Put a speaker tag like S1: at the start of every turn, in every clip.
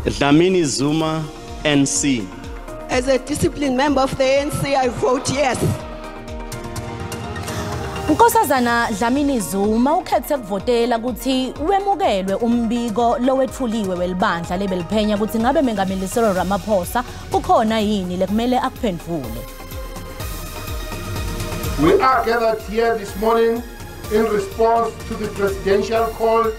S1: Dlamini Zuma, NC.
S2: As a disciplined member of the ANC, I vote yes.
S3: Nkosazana Dlamini Zuma ukhethe kuvotela ukuthi wemukelwe umbiko lowethuliwe welibandla lebeliphenya ukuthi ngabe Mengameli Cyril Ramaphosa kukhona yini lekumele akuphendvule.
S4: We are gathered here this morning in response to the presidential call.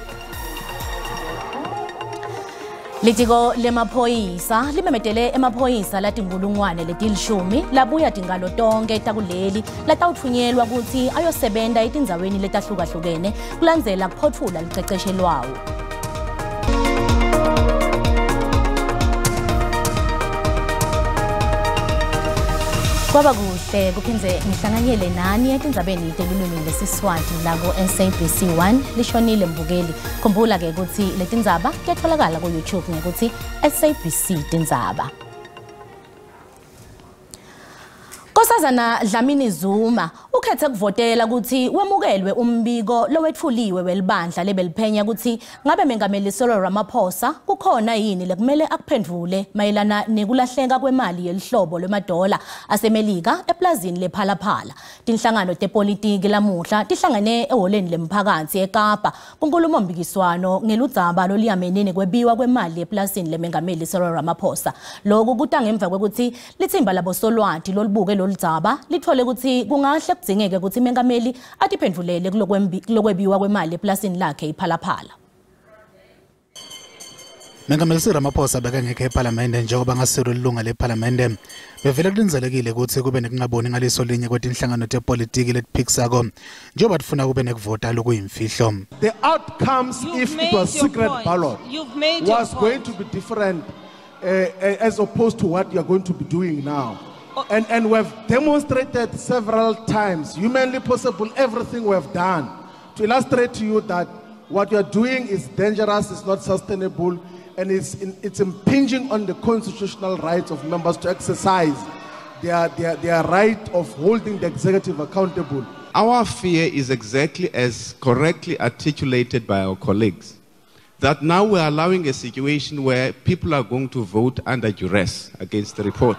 S3: Litiko lemaphoyisa limemetele emaphoyisa latinkulungwane letilishumi labuya tingalo tonke takuleli latawutfunyelwa kutsi ayosebenta etindzaweni letahlukahlukene kulandzela kuphotfula liceceshe lwawo. Kwaba kuhle kuphindze ngihlanganyele nani etindzabeni telulwimi lesiSwati la ku-SABC 1 lishonile mbukeli. Khumbula ke kutsi letindzaba tiyatholakala ku-YouTube ngekutsi SABC Tindzaba. Nkosazana Dlamini Zuma ukhethe kuvotela kutsi wemukelwe umbiko lowetfuliwe welibandla lebeliphenya kutsi ngabe Mengameli Cyril Ramaphosa kukhona yini lekumele akuphendvule mayelana nekulahleka kwemali yelihlobo lwemadola aseMelika eplazini lePhalaphala. Tinhlangano tepolitiki lamuhla tihlangene ehholeni lemphakatsi eKapa kunkhulumompikiswano ngeludzaba loluyamene nekwebiwa kwemali eplazini leMengameli Cyril Ramaphosa. Lokhu kuta ngemva kwekutsi litsimba labosolwati lolubuke loludzaba lithole kutsi kungahle kudzingeke kutsi Mengameli atiphendvulele kulokwebiwa kwemali eplasini lakhe iPhalaphala.
S5: Mengameli Cyril Ramaphosa bekangekho ephalamende njengoba ngasilo lilunga lephalamende. Bevele kulindzelekile kutsi kube nekungaboni ngaliso linye kwetinhlangano tepolitiki letiphikisako njengoba tifuna kube nekuvota lokuyimfihlo.
S4: The outcomes,
S6: You've
S4: if it
S6: made
S4: was
S6: your
S4: secret
S6: point.
S4: ballot,
S6: You've made your
S4: was going
S6: point.
S4: to be different as opposed to what you are going to be doing now. And we've demonstrated several times, humanly possible, everything we've done to illustrate to you that what you're doing is dangerous, it's not sustainable, and it's impinging on the constitutional rights of members to exercise their right of holding the executive accountable.
S7: Our fear is exactly as correctly articulated by our colleagues, that now we're allowing a situation where people are going to vote under duress against the report,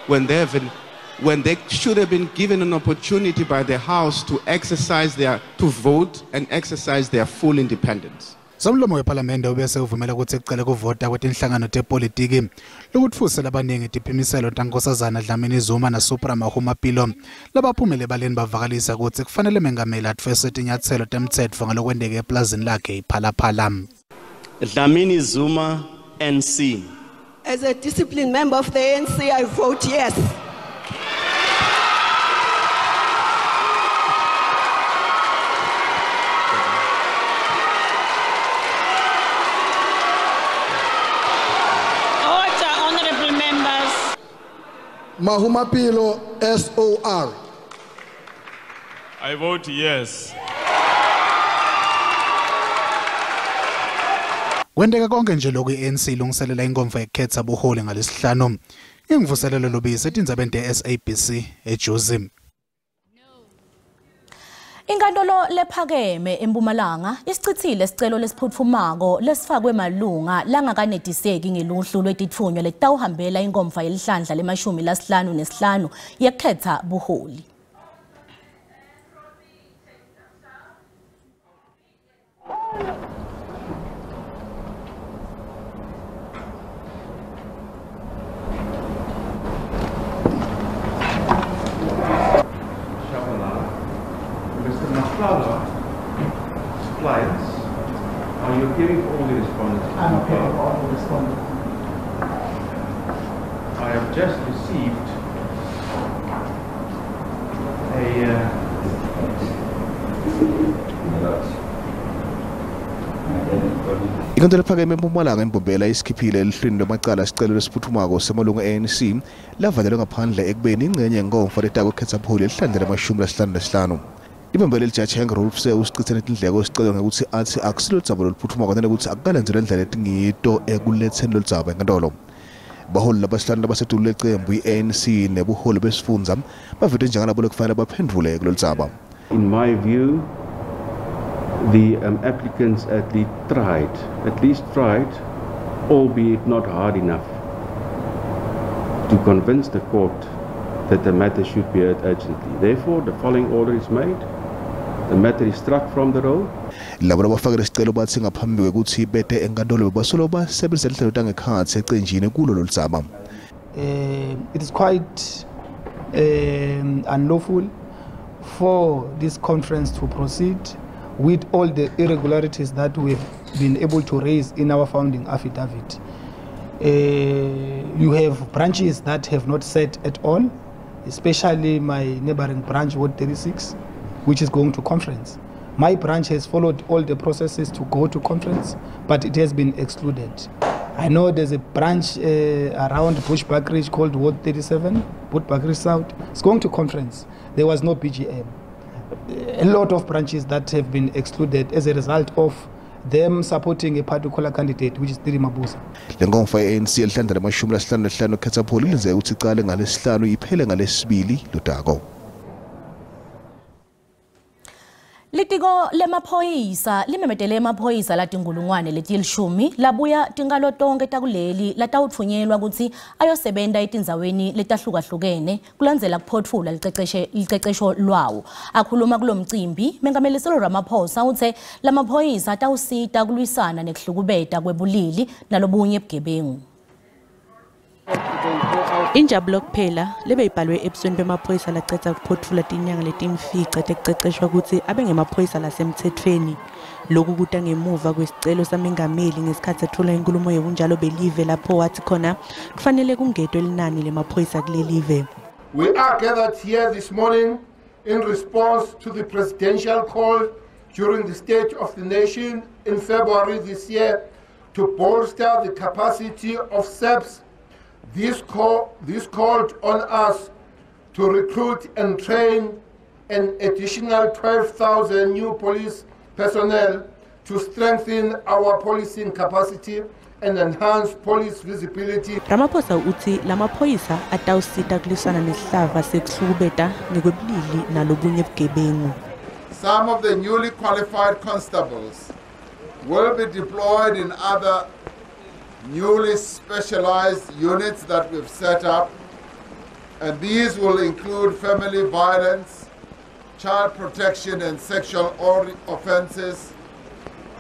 S7: when they should have been given an opportunity by the House to exercise their, to vote and exercise their full independence.
S5: Somlomo wePhalamende ubese uvumela kutsi kucele kuvota kwetinhlangano tepolitiki lokutfuse labaningi tiphimiselo taNkosazana Dlamini Zuma naSupra Mahumapelo labaphumele ebaleni bavakalisa kutsi kufanele Mengameli atfweswe tinyatselo temtsetfo ngalokwenteke eplazini lakhe iPhalaphala.
S1: Dlamini Zuma, NC.
S2: As a disciplined member of the ANC, I vote yes.
S6: Order, honorable members.
S8: Mahumapelo, SOR.
S9: I vote yes.
S5: Kwenteka konke nje lokhu i-ANC ilungiselela inkomfa yekukhetha buholi ngalesihlanu. Ingivuselelo Lobisi etindzabeni te-SABC eJozi.
S3: Inkantolo lephakeme eMpumalanga isichithile isicelo lesiphutfumako lesifakwe malunga langakanetiseki ngeluhlu lwetitfunywa letitawuhambela inkomfa yelihlandla lemashumi lasihlanu nesihlanu yekukhetha buholi.
S10: Clients, are you appearing for all the respondents?
S11: I'm appearing for all the respondents.
S10: I have just received a
S12: Inkantolo ephakeme eMpumalanga eMbombela isikhiphile elihlwini lwamacala sicelo lesiphuthumako semalungu e-ANC lavalelwe ngaphandle ekubeni ingcenye yenkomfa letakukhetsa buholi elihlandla lamashumi lasihlanu nesihlanu. Libambele lijaji Henk Roelfse usichithe tindleko sicelo ngekutsi atsi akusilo ludzaba loluphuthumako nalekutsi akukalandzelwa indlela letingito ekuletseni loludzaba enkantolo. Baholi labasihlanu labasetulu lecembu i-ANC nebuholi besifundza bavete njengalabo lekufanele baphendvule kuloludzaba.
S10: In my view, the applicants at least tried Albeit not hard enough to convince the court that the matter should be heard urgently. Therefore, the following order is made. The matter is struck from the roll.
S12: Labo labafake isicelo batsi ngaphambi kwekutsi bete enkantolo basolo basebenzisa tinhlelo tangekhatsi ecenjini kulo loludzaba.
S11: It is quite unlawful for this conference to proceed with all the irregularities that we've been able to raise in our founding affidavit. You have branches that have not sat at all, especially my neighboring branch, Ward 36, which is going to conference. My branch has followed all the processes to go to conference, but it has been excluded. I know there's a branch around Bushbuckridge called Ward 37, Bushbuckridge South. It's going to conference. There was no BGM. A lot of branches that have been excluded as a result of them supporting a particular candidate, which is Thiri Mabuza.
S12: Lenkomfa ye-ANC elihlandla lemashumi lasihlanu nesihlanu khetsa pholi ilindzeleke kutsi icale ngalesihlanu iphele ngalesibili lotako.
S3: Litiko lemaphoyisa limemetele emaphoyisa latinkhulungwane letilishumi labuya tinkalo tonkhe takuleli latawutfunyelwa kutsi ayosebenta etindzaweni letahlukahlukene kulandzela kuphotfula licecesho lwawo. Akhuluma kulomcimbi, Mengameli Cyril Ramaphosa uthe lamaphoyisa atawusita kulwisana nekuhlukubeta kwebulili nalobunye bugebengu.
S8: Injabulo kuphela lebeyibhalwe ebusweni bemaphoyisa lacedza kuphotfula tinyanga letimfica tekuceceshwa kutsi abe ngemaphoyisa lasemtsetfweni. Loku kuta ngemuva kwesicelo samengameli ngesikhatsi etfula inkhulumo yebunjalo belive lapho wathi khona kufanele kungetwe linani lemaphoyisa kulelive.
S13: We are gathered here this morning in response to the presidential call during the State of the Nation in February this year to bolster the capacity of SAPS. This called on us to recruit and train an additional 12,000 new police personnel to strengthen our policing capacity and enhance police visibility.
S8: Ramaphosa utsi lamaphoyisa atawusita kulwisana nesihlava sekuhlukubeta ngekwebulili nalobunye bugebengu.
S14: Some of the newly qualified constables will be deployed in other newly specialized units that we've set up, and these will include family violence, child protection and sexual offenses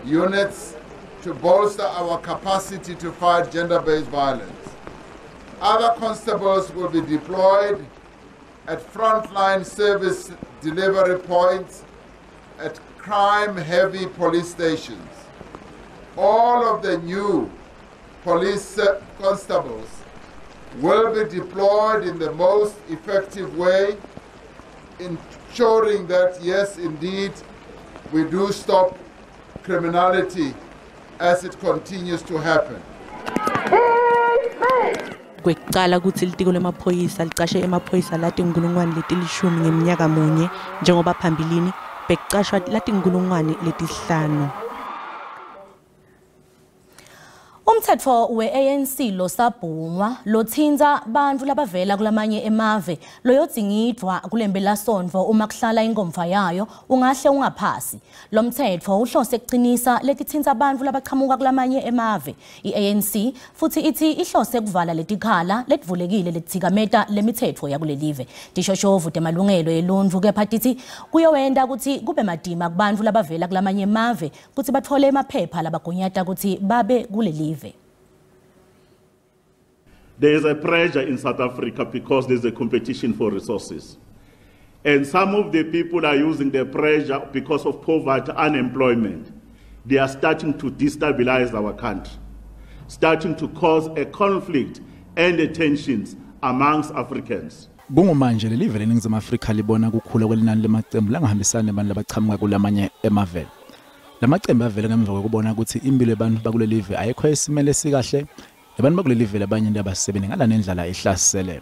S14: units to bolster our capacity to fight gender-based violence. Other constables will be deployed at frontline service delivery points at crime-heavy police stations. All of the new police constables will be deployed in the most effective way, ensuring that, yes, indeed, we do stop criminality as it continues to happen.
S8: Kwekucala kutsi litiko lemaphoyisa licashe emaphoyisa latinkhulungwane letilishumi ngeminyaka munye njengoba phambilini bekucashwa latinkhulungwane letihlanu.
S3: Umthetho we-ANC losabhungwa lotsintsa bantfu labavela kulamanye emave loyodzingidvwa kulempelasonto uma kuhlala inkomfa yayo ungahle ungaphasi. Lo mthetho uhlose kucinisa letitsintsa bantfu labachamuka kulamanye emave. I-ANC futsi itsi ihlose kuvala letikhala letivulekile letitsikameta lemitsetfo yakulelive. Tishoshovu temalungelo eluntfu kepha titsi kuyowenta kutsi kube matima kubantfu labavela kulamanye emave kutsi batfole emaphepha labagunyata kutsi babe kulelive.
S15: There is a pressure in South Africa because there's a competition for resources. And some of the people are using the pressure because of poverty, unemployment. They are starting to destabilize our country, starting to cause a conflict and the tensions amongst Africans.
S5: Kungumanje lelive leNingizimu Afrika libona kukhula kwelinani lemacembu langahambisani nebantu labachamuka kulamanye emave. Lamacembu avele ngemva kwekubona kutsi imphilo yebantfu bakulelive ayikho esimele sikahle. Abantu bakulelive labanye abasebenzi ngala nendlala ihlasele.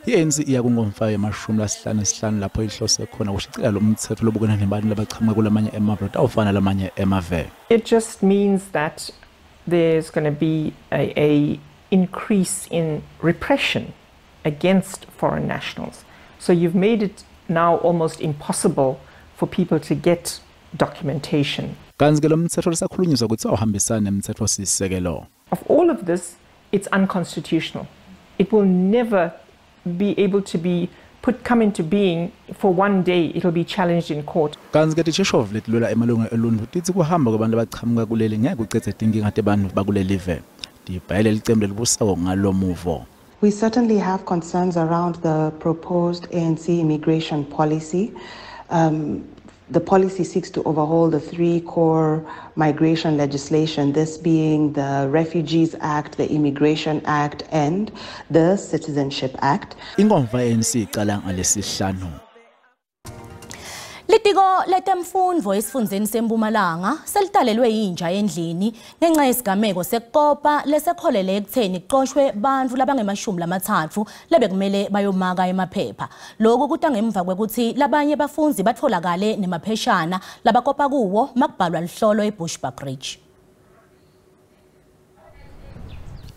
S5: I-ANC iya kunkomfa yemashumi lasihlanu nesihlanu lapho ihlose khona kushicilela lo mtsetfo lobukene nebantu labachamuka kulamanye emave lotawufana lamanye emave.
S16: It just means that there's going to be a increase in repression against foreign nationals. So you've made it now almost impossible for people to get documentation.
S5: Kantsi ke lo mtsetfo lisakhulunyiswa kutsi awuhambisani nemtsetfo sisekelo.
S16: Of all of this, it's unconstitutional. It will never be able to be come into being for one day. It'll be challenged in court.
S17: Kantsi ke tishoshovu letilwela emalungelo eluntfu titsi kuhamba kwabantu abachamuka kuleli ngeke kucedze tinkinga tebantfu bakuleli live. Tibhayele licembu lelibusako ngalomuvo.
S18: We certainly have concerns around the proposed ANC immigration policy. The policy seeks to overhaul the three core migration legislation, this being the Refugees Act, the Immigration Act, and the Citizenship Act.
S17: Inkomfa ANC icala ngalesihlanu.
S3: Litiko letemfundvo esifundzeni seMpumalanga selitalelwe yinja endlini ngenxa yesigameko sekukopa lesekholele ekutheni kuxoshwe bantfu labangema-30 lebekumele bayomaka emaphepha. Lokhu kuta ngemva kwekuthi labanye bafundzi batfolakale nemapheshana labakopa kuwo makubhalwa luhlolo eBushbuckridge.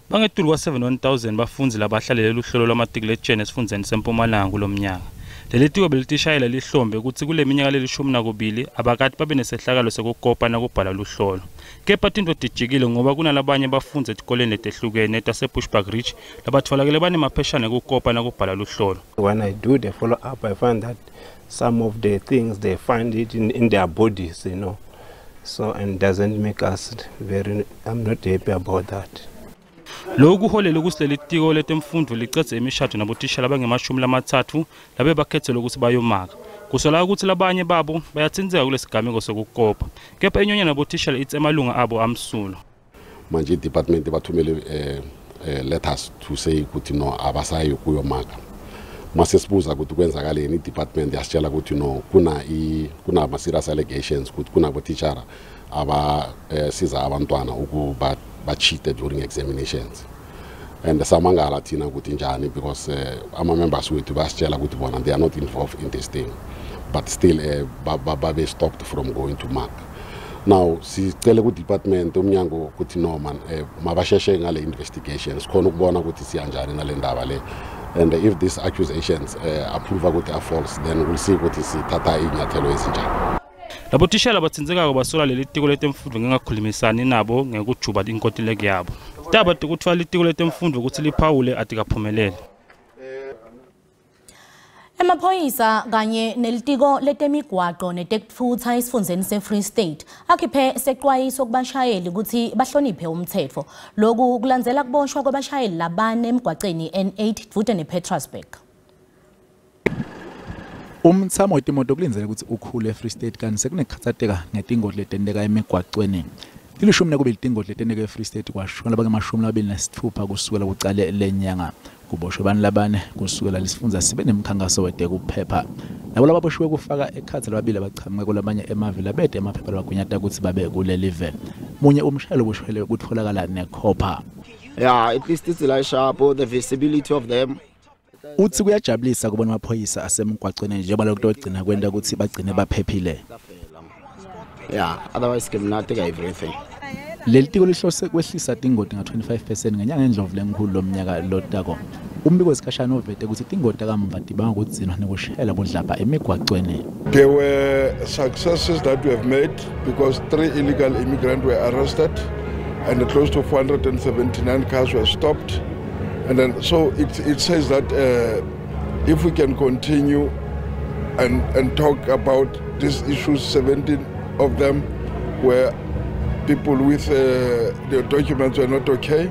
S19: Bangetulu kwa-71,000 bafundzi labahlalele luhlolo lwamatikuletsheni esifundzeni seMpumalanga kulomnyaka. Leli tiko belitishayela lihlombe kutsi kule minyaka leli-12 abakati babe nesehlakalo sekukopa nakubhala luhlolo. Kepha tintfo tijikile ngoba kunalabanye bafundzi etikoleni letehlukene taseBushbuckridge labatfolakele banemapheshana ekukopa nakubhala luhlolo.
S20: When I do the follow up, I find that some of the things they find it in their bodies, you know. So, and doesn't make us very, I'm not happy about that.
S19: Lokhu kuholele kutsi leli tiko letemfundvo licedze imishado nabotishela abangema-30 labe bakhetselwe kutsi bayomaka. Kusolakala ukuthi labanye babo bayatsintseka kulesigameko sekukopa. Kepha inyonyana nabotishela itsi emalunga abo amsulwa.
S21: Manje i-department bathumele letters to say ukuthi no, abasayi kuyomaka. Mase sibuza ukuthi kwenzakaleni, i-department yasitshela ukuthi no, kuna serious allegations ukuthi kunabotishara abasiza abantwana ukuba ba-cheated during examinations. And samangala thina ukuthi njani, because ama-members wethu bayasitshela ukuthi bona they are not involved in this thing, but still babe stopped from going to mark. Now sicele ku-department umnyango ukuthi no man, mabasheshe ngale investigation sikhona ukubona ukuthi siyanjani nale ndaba le, and if these accusations approve ukuthi are false, then we'll see ukuthi sithatha inyathelo ezinjani.
S19: Labo tishela batsinzekako basola leli tiko letemfundvo ngengakhulumisani nabo ngekujuba inkontileka yabo. Taba kuthiwa litiko letemfundvo kutsi liphawule atikaphumeleli.
S3: Emaphoyisa kanye nelitiko letemigwaqo netekutfutsa esifundzeni se-Free State akhiphe sexwayiso kubashayeli kutsi bahloniphe umtsetfo. Lokhu kulandzela kuboshwa kwabashayeli labane emgwaceni N8 dvute nePetrusburg.
S17: Umthamo wetimoto kulindzele kutsi ukhule eFree State kanti sekunekukhatsateka ngetingoti letenteka emigwacweni. 12 tingoti letenteka eFree State kwashona labangema-26 kusukela kucale lenyanga. Kuboshwe bani labane kusukela lesifundza sibe nemkhankaso wetekuphepha. Labo lababoshiwe kufaka ekhatsi lababili abachamuka kulamanye emave labete emaphepha labagunyata kutsi babe kuleli live. Munye umshayeli oboshwele kutfolakala nekhopha.
S22: Yeah, at least it's like sharp, the visibility of them.
S17: Utsi kuyajabulisa kubona amaphoyisa asemgwacweni njengoba lokhu kugcina kwenta kutsi bagcine baphephile.
S22: Yeah, otherwise ke mna take everything.
S17: Leli tiko lihlose kwehlisa tingoti nga-25% ngenyanga endlovu lenkhulu lomnyaka lotako. Umbiko wesikhashana uvete kutsi tingoti kamva tibangwa kudzinwa nekushayela budlabha emigwacweni.
S23: There were successes that we have made because 3 illegal immigrants were arrested and close to 479 cars were stopped. And then, so it says that if we can continue and talk about these issues, 17 of them were people with their documents were not okay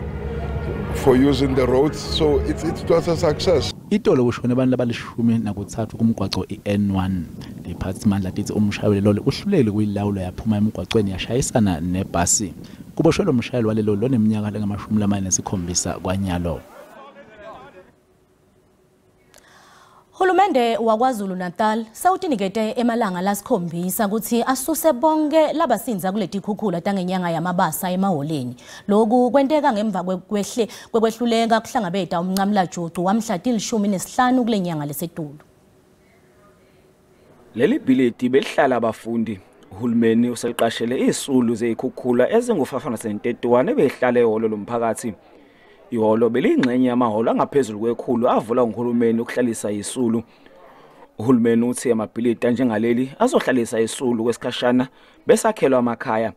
S23: for using the roads. So it was a success.
S17: Itolo kushone abantu abali-13 kumgwaco i-N1. Liphathimandla titsi umshayeli lolo uhlulekile kuyilawula yaphuma emgwacweni yashayisana nebhasi. Kuboshwe lo mshayeli walelo loneminyaka lengama-47 kwanyalo.
S3: Hulumende waKwaZulu Natal sewutinikete emalanga lasikhombisa kutsi asuse bonke labasinza kuletikhukhula tangenyanga yamabasa emaholeni. Lokhu kwenteka ngemva kwekwehluleka kuhlangabeta umncamlajucu wamhla ti-15 kule nyanga lesetulu.
S24: Leli bhilidi belihlala abafundi. Uhulumeni useliqashele izisulu zeyikhukhula ezingu-531 ebehlala ehholo lomphakathi. Ihholo beliyingxenye yamahholo angaphezulu kwekhulu avulwa nguhulumeni ukuhlalisa izisulu. Uhulumeni uthi amabhilidi anjengaleli azohlalisa izisulu kwesikhashana besakhelwa amakhaya.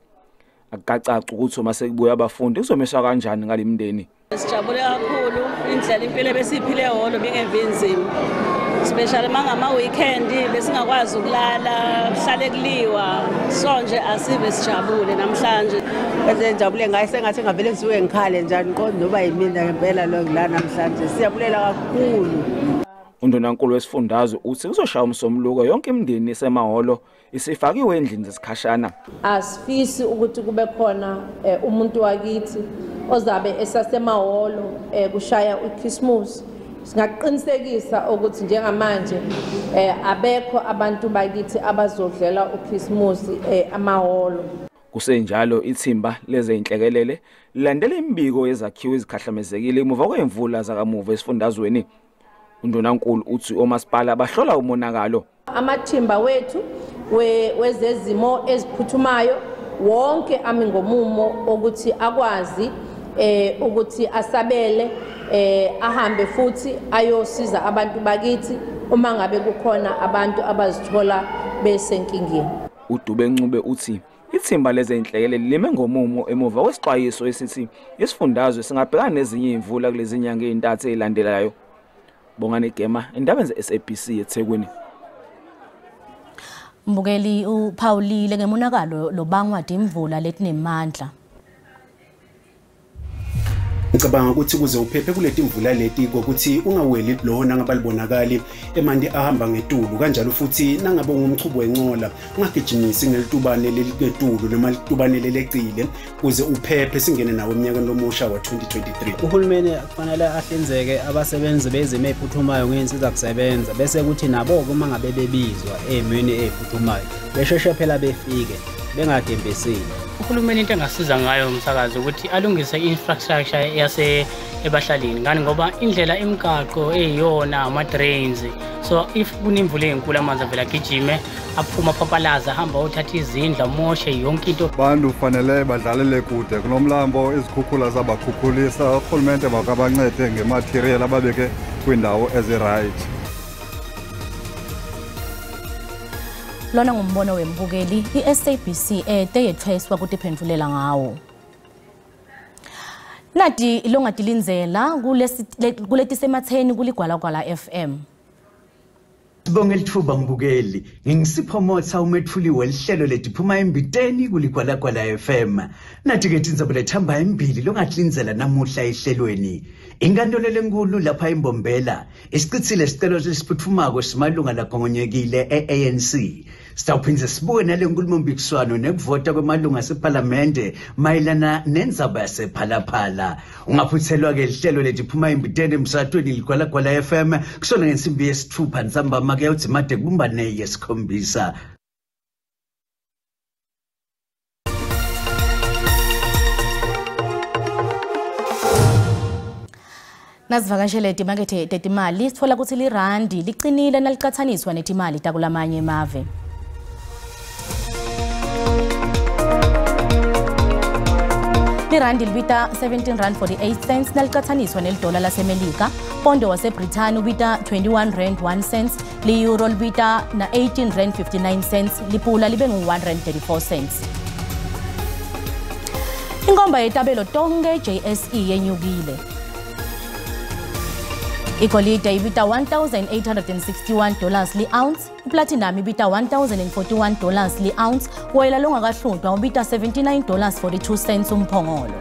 S24: Akucaci ukuthi uma sekubuya abafundi kuzomiswa kanjani ngalemindeni.
S6: Sijabule kakhulu indlela impilo ebesiyiphile ehholo bingevinzima. Especially mangama weekend besingakwazi ukulala, kuhlale kuliwa. So nje asive sijabule namhlanje.
S1: Bese ngijabule ngaye sengathi ngavele ngisuke ngikhale nje angiqondi noba yimina ngempela lo ngila namhlanje. Siyabulela kakhulu.
S24: Undunankulu wesifundazwe uthi kuzoshaya umsombuluko yonke imindeni esemahholo isifakiwe endlini zesikhashana.
S2: Asifisi ukuthi kube khona umuntu wakithi ozabe esasemahholo kushaya uChristmas. Singaqinisekisa ukuthi njengamanje abekho abantu bakithi abazodlela uChristmas amahholo.
S24: Kusenjalo ithimba lezeinhlekelele lilandela imibiko yezakhiwo ezikhahlamezekile emuva kwemvula zakamuva esifundazweni. Undunankulu uthi omasipala bahlola umonakalo.
S2: Amathimba wethu wezezimo eziphuthumayo wonke ami ngomumo ukuthi akwazi ukuthi asabele ahambe futhi ayosiza abantu bakithi uma ngabe kukhona abantu abazithola besenkingeni.
S24: uDube Ncube uthi ithimba lezenhlekelele lime ngomumo emuva kwesixwayiso esithi isifundazwe singabhekana nezinye imvula kulezi nyanga ezintathu ezilandelayo. Bongani Gema, indaba ze-SABC eThekwini.
S3: Mbukeli uphawulile ngemonakalo lobangwa imvula letinemandla.
S4: Ngicabanga ukuthi ukuze uphephe kuleti mvula leti kokuthi ungaweli lona ngabalibonakali emanti ahamba ngetulu kanjalo futhi nangabe ungumchubo wencola ungagijimisi ngelitubane lelitulu noma litubane lelecile ukuze uphephe singene nawe eminyakeni lomusha wa-2023.
S7: Uhulumeni kufanele ahlinzeke abasebenzi bezimo ey'phuthumayo ngey'nsiza kusebenza bese kuthi nabo-ke uma ngabe bebizwa ey'mweni ey'phuthumayo besheshe phela befike bengadembesile.
S25: Uhulumeni into engasiza ngayo umsakazi ukuthi alungise i-infrastructure yase ebahlalini ngani ngoba indlela imigaqo eyiyona ama-drains, so if kunemvula enkulu amanzi avela agijime aphuma aphaphalaza ahamba othatha izindlu amoshe yonke into.
S26: Abantu kufanele badlalele kude kunomlambo, izikhukhula zabakhukhulisa. Urhulumente makabancede ngematerial ababeke kwiindawo ezirayithi.
S3: Lona ngumbono wembukeli i-SABC ete yethweswa kutiphendvulela ngawo. Nadi ilongadilinzela kuletisematheni kuligwalagwala FM.
S27: Sibonge lithuba mbukeli, ngingisipho Motha umethuli welihlelo letiphuma embiteni kuligwalagwala FM. Nathi ke tindzaba lethamba embili longatlinzela namuhla ehlelweni. Inkantolo lenkulu lapha eMbombela isichithile isicelo lesiphuthumako simalunga lagongonyekile e-ANC. Sitawuphindze sibuke nale nkulumompikiswano nekuvota kwemalunga asephalamende mayelana nendzaba yasePhalaphala. Ungaphuthelwa-ke lihlelo letiphuma embiteni emsakatweni Ligwalagwala FM kusona ngensimbi yesithupha ntsambama kuyawuthi made kubumbane yesikhombisa.
S3: Nasivakashele timakethe tetimali sitfola kutsi lirandi liqinile nalicatsaniswa netimali takulamanye emave. Lirandi libita 17 rand 48 cents nalicatsaniswa nelidola laseMelika. Pondo waseBrithani ubita 21 rand 1 cents, li-euro libita na 18 rand 59 cents, lipula libe ngu-1 rand 34 cents. Inkomba yetabelo tonke JSE yenyukile. Igolide ibita $1,861 li-ounce, iplatinum ibita $1,041 li-ounce, woyela longakahlutwa ubita $79.42 umphongolo.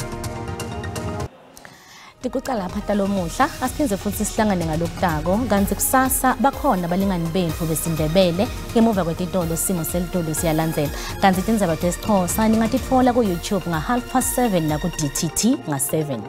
S3: Tikucala lapha talomuhla asiphindze futhi sihlangane ngalokutako kantsi kusasa bakhona balingani bethu besiNdebele ngemuva kwetitolo simo selitolo siyalandzela. Kantsi tindzaba tesiXhosa ningatitfola ku-YouTube nga 7:30 naku-DTT nga 7.